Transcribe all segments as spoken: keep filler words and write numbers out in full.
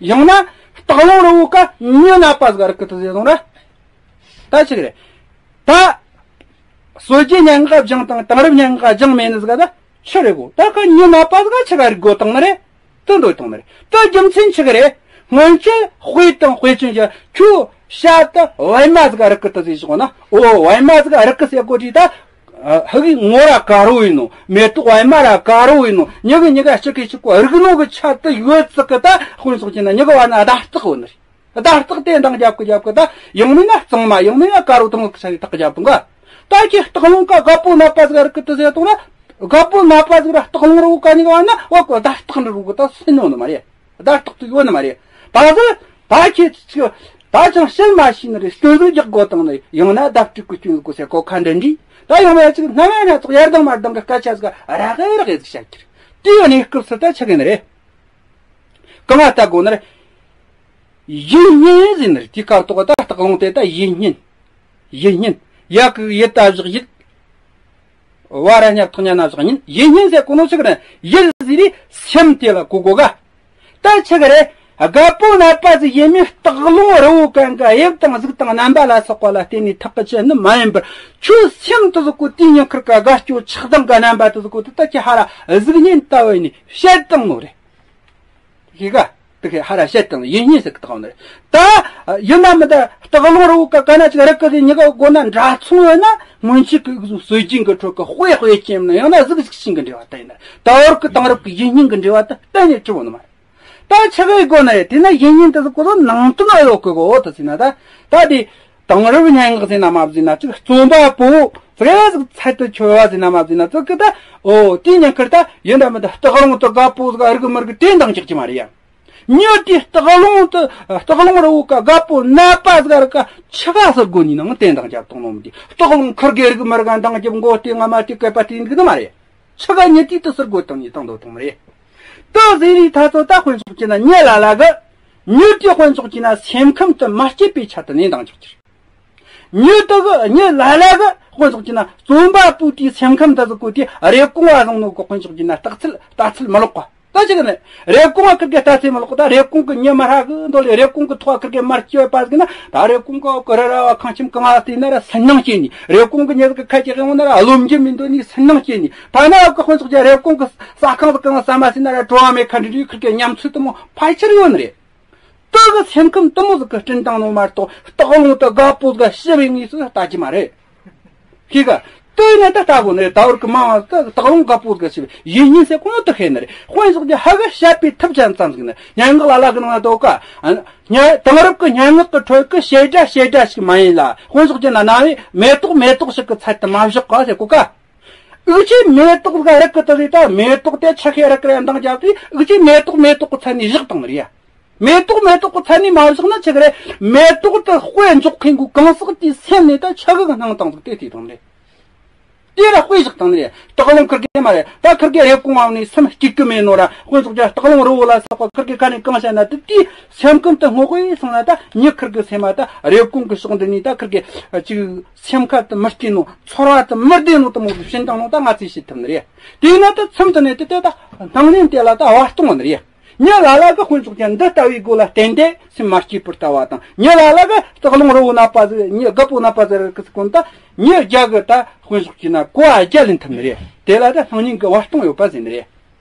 ཡང་ན་སྟག་ལུང་རི་བོ་ཀ་མྱི་ནད་པ་ཟིག་རིག་གི་ཏི་ཟེར་སོང་ར། ད་ཆི་གི་རེད། ད་སྲོལ་རྒྱུན་སྙན་ངག་སྦྱངས་དང་དེང་རབས་སྙན་ངག་སྦྱངས་མེད་ནི་ཟིག་ད་ཆི་རེད་གོ། ད་ཁ་མྱི་ནད་པ་ཟིག་ཆི་ག་རིག་དགོས་བཏང་ནི་རེད། དེ་འདོད་བཏང་ནི་རེད། དེ་རྒྱུ་མཚན་ཆི་གི་རེད། སྔོན་ཆད་དཔེ་དང་དཔེ་ཅན་གྱི་ཁྱོད་བཤད་དུ་བལ་མ་ཟིག་རིག་གི་ཏི་ཟེར་སོང་ན། ཨོ་བལ་མ་ཟིག་རིག་གི་ཟེར་གོ་དྲིས་ད། ཧ་གི་ངོ་ར་དཀར་བོ་ཡིན་ནོ། མེ་ཏོག་བལ་མ་ར་དཀར་བོ་ཡིན་ནོ། ཉི་གི་ཉི་ག་ཅི་གི་ཅི་གོ་རིག་ནོ་གི་ཆ་དེ་ཡོད་ཙི་གི་ད་དཔེ་སོགས་ཀྱི་ན་ཉི་གི་བ་ན་བརྡ་རྟགས་ཡོད་ནི་རེད། བརྡ་རྟགས་དེ་འདང་རྒྱབ་གི་རྒྱབ་གི་ད་ཡང་མིན་ན་གཙང་མ་ཡང་མིན་ན་དཀར་བོ་དང་གི་ཆ་ཡི་རྟགས་རྒྱབ་དང་ག་ད་ཁྱེད་སྟག་ལུང་ཀ་རྒད་པོ་ནད་པ་ཟིག་རིག་གི་ཏི་ཟེར་དང་ན། རྒད་པོ་ནད་པ་ཟིག་ར་སྟག་ལུང་རི་བོ་ཀ་ཉི་གི་བ་ན་བ་གོ་བརྡ་རྟགས་འདྲ་རུ་གི་ད་སུན་ནོ་ནི་མ་རེད། བརྡ་རྟགས་དེ་ཡོད་ནི་མ་རེད། ད་ཟེར་ད་ཁྱེད་ཚོས་ད་ཅང་བཤད་མ་ཤེས་ནི་རེད། སྟོན་ཟིག་རྒྱག་དགོས་དང་ནི་ཡང་ན་བརྡ་སྤྲོད་གི་སྐྱོན་གོ་ཟེར་གོ་ཁ་འདྲ་འདྲི། ད་ཡང་མ་ཡ་ཅིག་སྣ་མ་སྣ་ཚོགས་ཡར་དང་མར་དང་གི་སྐད་ཆ་ཟིག་རག་ཨེ་རག་ཨེ་ཟིག་བཤད་ཀྱི་རེད། དེའི་གནས་སྐབས་སུ་ད་ཆི་གི་ནི་རེད། གང་ང་ལྟ་དགོས་ནི་རེད། ཡིད་བརྙན་ཟེར་ནི་རེད། དེའི་སྐབས་ཐོག་ད་སྟག་ལུང་དེ་ད་ཡིད་བརྙན། ཡིད་བརྙན། ཡ་གི་ཡི་ད་བཞག་ཡིད། བ་ར་ཉ་ཐག་ཉ་ན་བཞག་ཉིན། ཡིད་བརྙན་ཟེར་གོ་ནོ་ཆི་གི་རེད། ཡིད་ཟེར་རེ་སེམས་དེ་ལ་གོ་དགོས་ག་ད་ཆི་གི་རེད། རྒད་པོ་ནད་པ་ཟིག་ཡིན་མིན་སྟག་ལུང་རི་བོ་གན་གི་དབྱིབས་དང་གཟུགས་དང་རྣམ་པ་ལ་སོགས་པ་ལ་བརྟེན་ནས་ཐག་གི་ཆད་ནི་མ་ཡིན་པར། ཁྱོད་སེམས་དེ་ཟིག་གོ་དེའི་ཉིན་ཁུར་ག་དགའ་སྐྱོ་ཆགས་སྡང་གི་རྣམ་པ་དེ་ཟིག་གོ་དེ་ད་ཁྱེད་ཧ་ར་གཟུགས་བརྙན་ལྟ་བུ་ཡིན་ནི་བཤད་བཏང་ནོ་རེད། ཤེས་ག་དེ་གས་ཧ་ར་བཤད་དང་ཡིད་བརྙན་ཟེར་གི་དག་ནི་རེད། ད་ཡིན་ན་མི་ད་སྟག་ལུང་རི་བོ་ཀ་ག་ན་ཅིག་རིག་གི་ཟེར་ཉི་ག་དགོས་ན་འདྲ་མཚུངས་ཡོད་ན། སྔོན་ཆད་གི་སྲོལ་རྒྱུན་གི་ཁྲོད་གི་དཔེ་དཔེ་ཅན་ནི་ཡང་ན་གཟུགས་ཤིག་ཤིང་གི་འབྲེལ་བ་ད་ཡིན་ན། ད་བར་གི་དེང་རབས་གི་ཡིད་བརྙན་གི་འབྲེལ་བ་ད་གཏན་ནས་གྲུབ་ནི་མ་རེད། ད་ཆི་གི་དགོས་ནི་རེད། དེ་ན་ཡིད་བརྙན་དེ་ཟིག་གོ་ནང་དོན་ཨེ་ཡོད་གི་གོ་ད་ཟེར་ན་ད་ད་དེ། དེང་རབས་སྙན་ངག་ཟེར་ན་མ་ཟེར་ན་ཅིག་རྩོམ་པ་པོ་ཟེར་ཟིག་ཚད་དུ་འཁྱོལ་བ་ཟེར་ན་མ་ཟེར་ན་ཙི་གི་ད། ཨོ་དེའི་ཉིན་ཁུར་ད་ཡིན་ད་མི་ད་སྟག་ལུང་དུ་རྒད་པོ་ཟིག་རིག་མི་རིག་དེ་འདང་རྒྱག་གི་མ་རེད་ཡ། མྱི་དེ་སྟག་ལུང་དུ་སྟག་ལུང་རི་བོ་ཀ་རྒད་པོ་ནད་པ་ཟིག་རིག་ག་ཆི་ག་ཟེར་དགོས་ནི་ནང་དེ་འདང་རྒྱབ་བཏང་ནོ་མི་དེ། སྟག་ལུང་ཁུར་གེ་རིག་མི་རིག་འདང་རྒྱབ་མགོ་དེ་ང་མ་དེ་སྐད་པ་དེ་འདུག་ནི་མ་རེད། ཆི་ག་ཉི་དུས་དུ་ཟེར་དགོས་དང་ཉི་དང་དོ་དང་མ་རེད། དུ་ཟེར་རི་ཐ་ཚོ་ད་དཔེ་འཇོག་གྱི་ན་ཉི་ལ་ལ་གི། ཉི་དེ་དཔེ་འཇོག་གྱི་ན་སེམས་ཁམས་དུ་མ་སྐྱིད་པའི་ཆ་དུ་ནས་འདང་འཇོག་གྱི། ཉི་དུ་གི་ཉི་ལ་ལ་གི་དཔེ་འཇོག་གྱི་ན་རྩོམ་པ་པོ་དེའི་སེམས་ཁམས་དུ་ཟིག་གོ་དེ་རེབ་གོང་བ་བཟང་ནོ་གི་དཔེ་འཇོག་གྱི་ན་རྟགས་ཚུལ་ལྟ་ཚུལ་མི་ལོག་པ། ད་ཅིག་ནི། རེབ་གོང་བ་ཁིར་གི་ལྟ་ཚུལ་མི་ལོག་ད་རེབ་གོང་གི་ཉི་མ་ཧྲ་གི་འདོ་ལེ་རེབ་གོང་གི་ཐོག་ཁིར་གི་མར་སྐྱོད་པ་ཟིག་ན་ད་རེབ་གོང་གི་གི་ར་ར་བ་ཁང་ཁྱིམ་གང་ང་བལྟས་ན་ར་སུན་སྣང་སྐྱེ་ནི། རེབ་གོང་གི་ཉི་ཟིག་གི་ཁ་ཅིག་ཡོང་ན་ར་རློམ་རྒྱུ་མི་འདོད་ནི་སུན་སྣང་སྐྱེ་ནི། ཐ་ན་ར་གི་དཔེ་འཇོག་ཀྱི་རེབ་གོང་གི་ས་ཁང་ཟིག་གང་ས་མ་སུན་ན་ར་བྲོ་བ་མེད་ཁ་འདྲི་རི་ཁིར་གི་ཉམས་ཚོད་དུ་མོ་ཕལ་ཆེར་ཡོད་ནི་རེད། ད་གི་སེམས་ཁམས་དུ་མོ་ཟིག་གི་སྤྲིན་བཏང་ནོ་མ་གཏོགས་སྟག་ལུང་དུ་རྒད་པོ་ཟིག་ཞི་བའི་ངོས་སུ་ལྟ་རྒྱུ་མ་རེད། ཤེས་ག་དེ་ནས་ད་ལྟ་བུ་ནས་ད་བར་གི་མང་བ་ད་སྟག་ལུང་རྒད་པོ་གི་ཞིབ་ཡིད་བརྙན་ཟེར་གོང་དུ་ཤེས་ནི་རེད། དཔེ་སོགས་ཀྱི་ཧ་གི་བཤད་པའི་ཐབས་ཅན་ཙམ་ཟིག་ནི་སྙན་ངག་ལ་ལ་གི་ནང་ན་དོ་ག་ཉ་དེང་རབས་ཀྱི་སྙན་ངག་གི་ཁྲོད་ཀྱི་བཤད་སྒྲ་བཤད་སྒྲ་ཞིག་མ་ཡིན་ལ། དཔེ་སོགས་ཀྱི་ན་ན་བའི་མེ་ཏོག་མེ་ཏོག་ཞིག་གི་ཚད་དུ་མ་བཞག་ག་ཟེར་གོ་ག་འུ་ཆོས་མེ་ཏོག་ཟིག་རིག་གི་ད་ཟེར་ད་མེ་ཏོག་དེ་ཆི་ཤེས་རིག་གི་རེད་འདང་རྒྱབ་དུས་འུ་ཆོས་མེ་ཏོག་མེ་ཏོག་གི་ཚད་ནས་བཞག་བཏང་ནི་རེད་ཡ། མེ་ཏོག་མེ་ཏོག་གི་ཚད་ནས་མ་བཞག་ན་ཆི་གི་རེད། མེ་ཏོག་དེ་དཔེ་འཇོག་མཁན་གི་གང་ཟག་དེའི་སེམས་ནས་ད་ཆི་གི་གི་སྣང་སྟངས་ཟིག་དེ་དེ་དང་རེད། དེ་ར་དཔེ་བཞག་དང་ནི་རེད། སྟག་ལུང་ཁིར་གེ་མ་རེད། ད་ཁིར་གེ་རེབ་གོང་བ་ནས་སེམས་སྐྱིད་གི་མེད་ནོ་ར། དཔེ་འཇོག་ཀྱང་སྟག་ལུང་རི་བོ་ལ་སོགས་པ་ཁིར་གེ་ཁ་ནས་གང་བཤད་ན་དེ་དེའི་སེམས་ཁམས་དེ་སྔོག་གི་སོང་ན་ད་མྱི་ཁིར་གེ་སེམས་མ་ད་རེབ་གོང་གི་ཕྱོགས་འདི་ནས་ད་ཁིར་གེ་ཅིག་སེམས་ཁ་དེ་མི་སྐྱིད་ནོ། ཚོར་བ་དེ་མི་བདེ་ནོ་དེ་མོ་ཟིག་བྱིན་བཏང་ནོ་ད་ང་ཚོས་ཤེས་ཐུབ་ནི་རེད། དེས་ན་ད་མཚམས་དེ་ནས་དེ་དེ་ད་སྣང་བརྙན་དེ་ལ་ད་བར་སྟོང་བ་ནི་རེད། ཉི་ལ་ལ་གི་དཔེ་འཇོག་ཀྱང་འདི་ལྟ་བུའི་སྒོ་ལ་བརྟེན་ཏེ་སེམས་མ་སྐྱིད་པར་ལྟ་བ་དང་། ཉི་ལ་ལ་གི་སྟག་ལུང་རི་བོ་ནད་པ་ཟིག་ཉི་རྒད་པོ་ནད་པ་ཟིག་རིག་གི་ཟིག་གོ་ད་ཉི་བརྒྱ་གི་ད་དཔེ་འཇོག་ཀྱི་ན་གོ་བ་བརྒྱ་ལེན་ཐུབ་ནི་རེད། དེ་ལ་ད་སྣང་བརྙན་གི་བར་སྟོང་ཡོད་པ་ཟེར་ནི་རེད།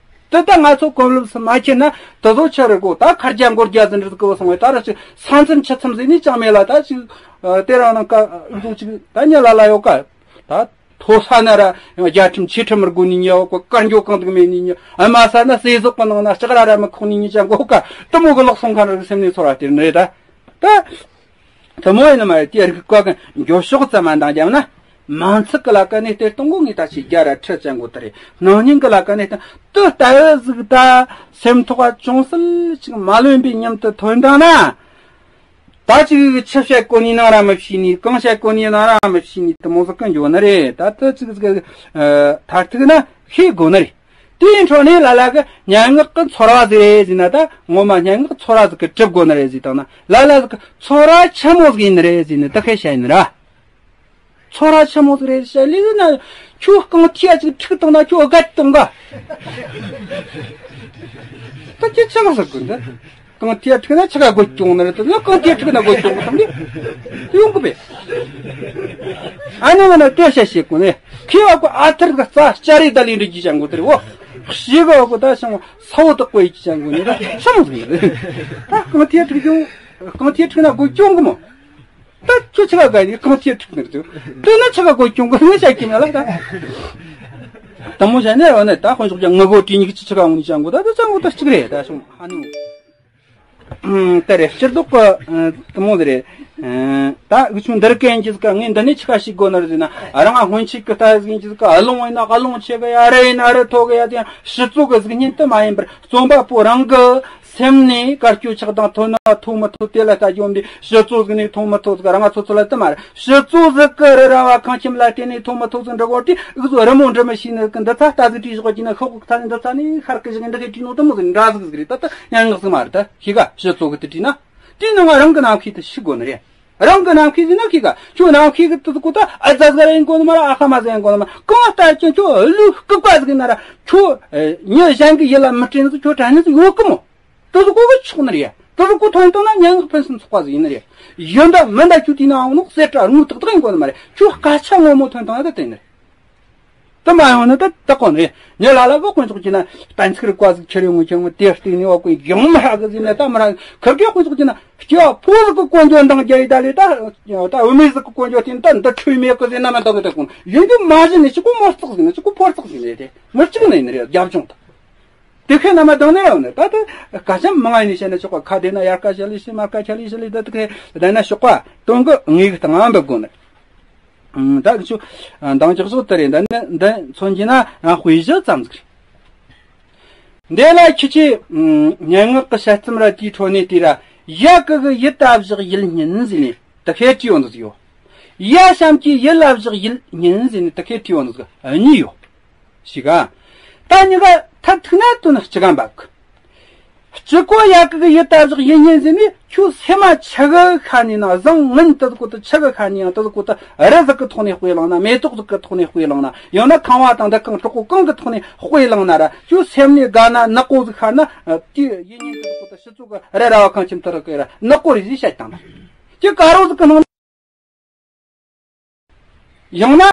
དེ་ད་ང་ཚོ་གོམས་ལོབས་སུ་མ་ཁྱེར་ན་དེ་ཚོ་ཆི་རེད་གོ། ད་ཁར་རྒྱ་མགོར་རྒྱ་ཟིན་རིག་གི་སོང་བས་ད་ར་ཅིག་ས་མཚམས་ཆུ་མཚམས་ཟིན་ནི་ཅང་མེད་ལ། ད་ཅིག་དེ་རང་ནང་ཀ་འདུག་ཅིག་ད་ཉི་ལ་ལ་ཡོད་ཀ་ད། མཐོ་ས་ན་ར་ཡང་རྒྱ་ཁྲིམས་ཆེ་ཁྲིམས་མི་དགོས་ནི་ཉེ་བ་གོ། དཀར་འགྱོ་གང་དུ་མེད་ནི་ཉེ། ཨ་མ་ས་ན་ཟས་ཟོག་གི་ནང་ན་ལྕགས་ར་ར་མི་ཁོག་ནི་ཉེ་ཅང་གོ་ཀ། དེ་མོ་གི་ལོག་སོང་ཁ་ར་གི་སེམས་ནས་ཚོར་བ་སྟེར་ནི་རེད་ད། ད་དེ་མོ་ཡིན་ནི་མ་རེད། དེ་རིག་པ་གི་འགྱོ་ཕྱོགས་ཙམ་མ་འདང་རྒྱབ་ན། མིང་ཚིག་གི་ལ་ཀ་ནས་སྟེར་གཏོང་གོ་ངེས་ད་ཆེ་རྒྱ་ར་ཁྲི་ཅང་གོ་དེ་རེད། སྣང་བརྙན་གི་ལ་ཀ་ནས་སྟེར་དེ་ལྟ་བུ་ཟིག་ད་སེམས་ཐོག་ཅུང་ཟད་ཅིག་མ་ལོན་པའི་ཉམས་དུ་ཐོན་དང་ན། ད་ཅིག་ཆི་བཤད་གོ་ནི་ནང་ར་མི་ཤེས་ནི། གང་བཤད་གོ་ནི་ནང་ར་མི་ཤེས་ནི། དེ་མོ་ཟིག་གི་འགྱོ་ནི་རེད། ད་དེ་ཅིག་ཟིག་མཐར་ཐུག་ན་ཤེས་དགོ་ནི་རེད། དེའི་འཕྲོ་ནས་ལ་ལ་གི་སྙན་ངག་གི་ཚོར་བ་ཟིག་རེད་ཟེར་ན། ད་ངོ་མ་སྙན་ངག་ཚོར་བ་ཟིག་གི་གྲུབ་དགོ་ནི་རེད་ཟེར་དང་ན། ལ་ལ་ཟིག་གི་ཚོར་བ་ཆི་མོ་ཟིག་ཡིན་ནི་རེད་ཟེར་ནི་དེ་ཁས་བཤད་ཡིན་ནི་ར། ཚོར་བ་ཆི་མོ་ཟིག་རེད་བཤད་ལེ་ཟེར་ན། ཁྱོད་རྐང་ཐིག་ཅིག་འཁྲིག་བཏང་ན་ཁྱོད་དགའ་བཏང་ག་ད་ཁྱེད་ཆི་ག་ཟེར་དགོས་འདི། གང་ཐེ་ཁྲིག་ན་ཆི་ག་གོ་ཅུང་ནར་དུ་ན་གང་ཐེ་ཁྲིག་ན་གོ་ཅུང་གི་ཐང་ལི་ཡོང་གི་པས། ཨ་ནི་ང་ན་དེ་ཤ་ཤེས་གོ་ནས་ཁེ་བ་གོ་ཨ་ཐར་གི་རྩ་ལྕགས་རི་ད་ལི་འདྲི་གི་ཅང་གོ་དེར་བོ། ཤི་ག་གོ་ད་ཤང་ས་བོ་དག་གོ་ཡི་ཅང་གོ་ནི་ད་ཤ་མོ་ཟིག་ནི་ད་གང་ཐེ་ཁྲིག་ཅུང་གང་ཐེ་ཁྲིག་ན་གོ་ཅུང་གི་མོ། ད་ཁྱོད་ཆི་ག་ག་ནི་གང་ཐེ་ཁྲིག་ནར་དུ་དེ་ན་ཆི་ག་གོ་ཅུང་གི་ནི་ཤ་ཀི་མེ་ལ་ད། དང་མོ་ཤ་ནས་རོ་ནས་ད་དཔོན་ཕྱོགས་ཀྱང་ངི་གོ་དྲི་ཉིག་ཅི་ཆི་ག་འོང་ནི་ཅང་གོ་ད་ད་ཅང་གོ་ད་གཅིག་རེད་ད་ཤང་ཧ་ནི། ཨུམ། དེ་རེད། སྤྱིར་བཏོག་གི་ཨ་དེ་མོ་དེ་རེད། ཨ་ད་འུ་ཆུ་འདིར་གན་གྱི་ཟིག་ག་ངས་འདི་ནས་ཆི་ཁ་ཞིག་དགོ་ནར་ཟིན་ན་ཨ་རང་ང་སྔོན་ཆད་གི་ལྟ་ཟིན་གྱི་ཟིག་ག་ཨ་ལོང་ཡིན་ན་ཨ་ལོང་ཆེ་གི་ཡ་རེ་ཡིན་ན་རེ་ཐོ་གི་ཡ་དེ་ཡང་ཕྱི་ཚོ་གི་གཟུགས་བརྙན་དུ་མ་ཡིན་པར་རྩོམ་པ་པོ་རང་གི་སེམས་ནས་དཀར་སྐྱོ་ཆགས་སྡང་ཐོན་ན་ཐོ་མི་ཐོ་དེ་ལ་ལྟ་རྒྱུ་འདི་ཕྱི་ཚོ་གཟུགས་ནས་ཐོ་མི་ཐོ་ཟིག་རང་ང་ཚོ་ཚོ་ལ་དུ་མ་རེད། ཕྱི་ཚོ་ཟིག་གི་རི་ར་བ་ཁང་ཁྱིམ་ལ་བརྟེན་ནས་ཐོ་མི་ཐོ་ཟིག་འབྲི་གོ་དེ་འུ་ཚོ་རི་མོ་འབྲི་མི་ཤེས་ནི་གི་འདི་ཚ་ལྟ་ཟིག་བྲིས་བཞག་གི་ན་ཤོག་གི་ཁ་ནས་འདི་ཚ་ནས་ཤར་གི་བཞག་གི་འདི་གི་བྲིས་ནོ་དུ་མོ་ཟིག་འདྲ་ཟིག་ཟིག་རེད། ད་ད་ཡང་ངག་ཟིག་མ་རེད། ད་ཤི་ག་ཕྱི་ཚོ་གི་དུ་བྲིས་ན། དེའི་ནང་ང་རང་གི་རྣམ་ཤེས་དེ་ཤི་དགོས་ནི་རེད། རང་གི་རྣམ་ཤེས་ཟིན་ན་ཤི་ག་ཁྱོད་རྣམ་ཤེས་གི་དུ་ཟིག་གོ་ད་ཨ་ཛ་ཟ་ར་ཡིན་དགོས་ནི་མ་ར་ཨ་ཁ་མ་ཟ་ཡིན་དགོས་ནི་མ་གང་ལྟར་ཀྱང་ཁྱོད་ལུས་ལྐུགས་པ་ཟིག་ཡིན་ན་ར་ཁྱོད་ཨ་མྱི་གཞན་གི་ཡིད་ལ་མི་དྲན་ཟིག་ཁྱོད་དྲན་ནི་ཟིག་ཡོད་གི་མོ། དུ་ཟིག་གོ་གི་ཆོག་ནི་རེད། དུ་ཟིག་གོ་ཐོན་བཏང་ན་སྙན་ངག་ཕུན་སུམ་ཚོགས་པ་ཟིག་ཡིན་ནི་རེད། ཡིན་ད་མིན་ད་ཁྱོད་དེའི་ནང་ནོག་གསེར་བྲག་དངུལ་ཏག་ཏག་ཡིན་དགོས་ནི་མ་རེད། ཁྱོད་སྐད་ཆ་ངོ་མ་ཐོན་བཏང་ན་ད་དེ་ནི་རེད། དུ་མ་ཡོང་ན་ད་ད་གོ་ནི་རེད། ཉེ་ལ་ལ་གི་དཀོན་མཆོག་གི་ན་གཏན་ཚིགས་རིག་པ་ཟིག་ཁྱེར་ཡོང་ངོ་ཁྱེར་ངོ་དེ་སྟེང་ནས་བ་ཀུན་ཡོང་མ་ཧ་གི་ཟིན་ན་ད་མ་ར་ཁིར་གི་དཀོན་མཆོག་གི་ན་སྐྱེ་བ་ཕོ་ཟིག་གི་དཀོན་མཆོག་འདང་རྒྱག་ཡི་ད་ལས་ད་ད་བུད་མེད་ཟིག་གི་དཀོན་མཆོག་དེ་ད་འདི་ཁྲོས་མེད་གི་ཟིན་ན་མ་ད་གི་ད་གོ་ཡིན་རྒྱུ་མ་གཞི་ནས་ཅི་གོ་མོ་རྩག་ཟིན་ན་ཅི་གོ་ཕོ་རྩག་ཟིན་ནས་དེ་མི་གཅིག་ནས་ཡིན་ནི་རེད། རྒྱབ་ལྗོངས་ད། དེ་ཁའི་ནམ་མ་དང་ནས་ཡོང་ནས་ད་དེ་སྐད་ཆ་མང་ང་ཡིན་ནས་བཤད་ན་ཆོག་པ། ཁ་བདེ་ན་ཡར་ཁ་བཤད་ལས་ཤེས། མར་ཁ་བཤད་ལས་ཤེས་ལས་ད་དེ་ཁའི་བདེ་ན་ཆོག་པ་དོན་གི་ངེས་གི་དང་འབབ་དགོས་ནས། ད་ཁྱོད་འདང་རྒྱག་བཟོ་ལྟར་རེད། འདི་ནི་འདི་མཚོན་གྱི་ན་དཔེ་གཞི་ཙམ་ཟིག་རེད། འདི་ལ་ཁྱི་ཆེ་སྙན་ངག་གི་དཔྱད་རྩོམ་ར་དེའི་ཁྲོད་ནས་དེ་ར་ཡ་གི་གི་ཡི་ད་བཞག་ཡིད་སྙན་ཟེར་ནས་དེ་ཁའི་བྲིས་ཡོང་འདུག་ཡོད། ཡ་ཤམ་གྱི་ཡི་ལ་བཞག་ཡིད་སྙན་ཟེར་ནས་དེ་ཁའི་བྲིས་ཡོང་འདུག་གཉིས་ཡོད། ཞིག་ག་ད་གཉིས་ཀ་ཐ་ཐུག་ན་དོན་གཅིག་ག་འབབ་གི། གཅིག་གོ་ཡ་གི་གི་ཡི་ད་བཞག་ཡིད་སྙན་ཟེར་ནས་ཁྱོད་སེམས་མ་ཆི་གི་ཁ་ནས་ན་བཟང་ངན་དུ་གོ་དུ་ཆི་གི་ཁ་ནས་ཡང་དུ་གོ་དུ་རི་ཟིག་གི་ཐོག་ནས་དཔེ་བླངས་ན། མེ་ཏོག་ཟིག་གི་ཐོག་ནས་དཔེ་བླངས་ན། ཡང་ན་ཁང་བ་དང་འདི་གང་གྲོགས་པོ་གང་གི་ཐོག་ནས་དཔེ་བླངས་ན་ར་ཁྱོད་སེམས་ནས་དགའ་ན་ནག་པོ་ཟིག་ཤར་ན་དེ་ཡིད་སྙན་དུ་གོ་དུ་ཕྱི་ཚུལ་གི་རི་ར་བ་ཁང་ཁྱིམ་དུ་རི་གི་ར་ནག་པོ་རེད་ཟེར་བཤད་བཏང་ན། ཁྱོད་དཀར་རོ་ཟིག་གི་ནང་ཡང་ན་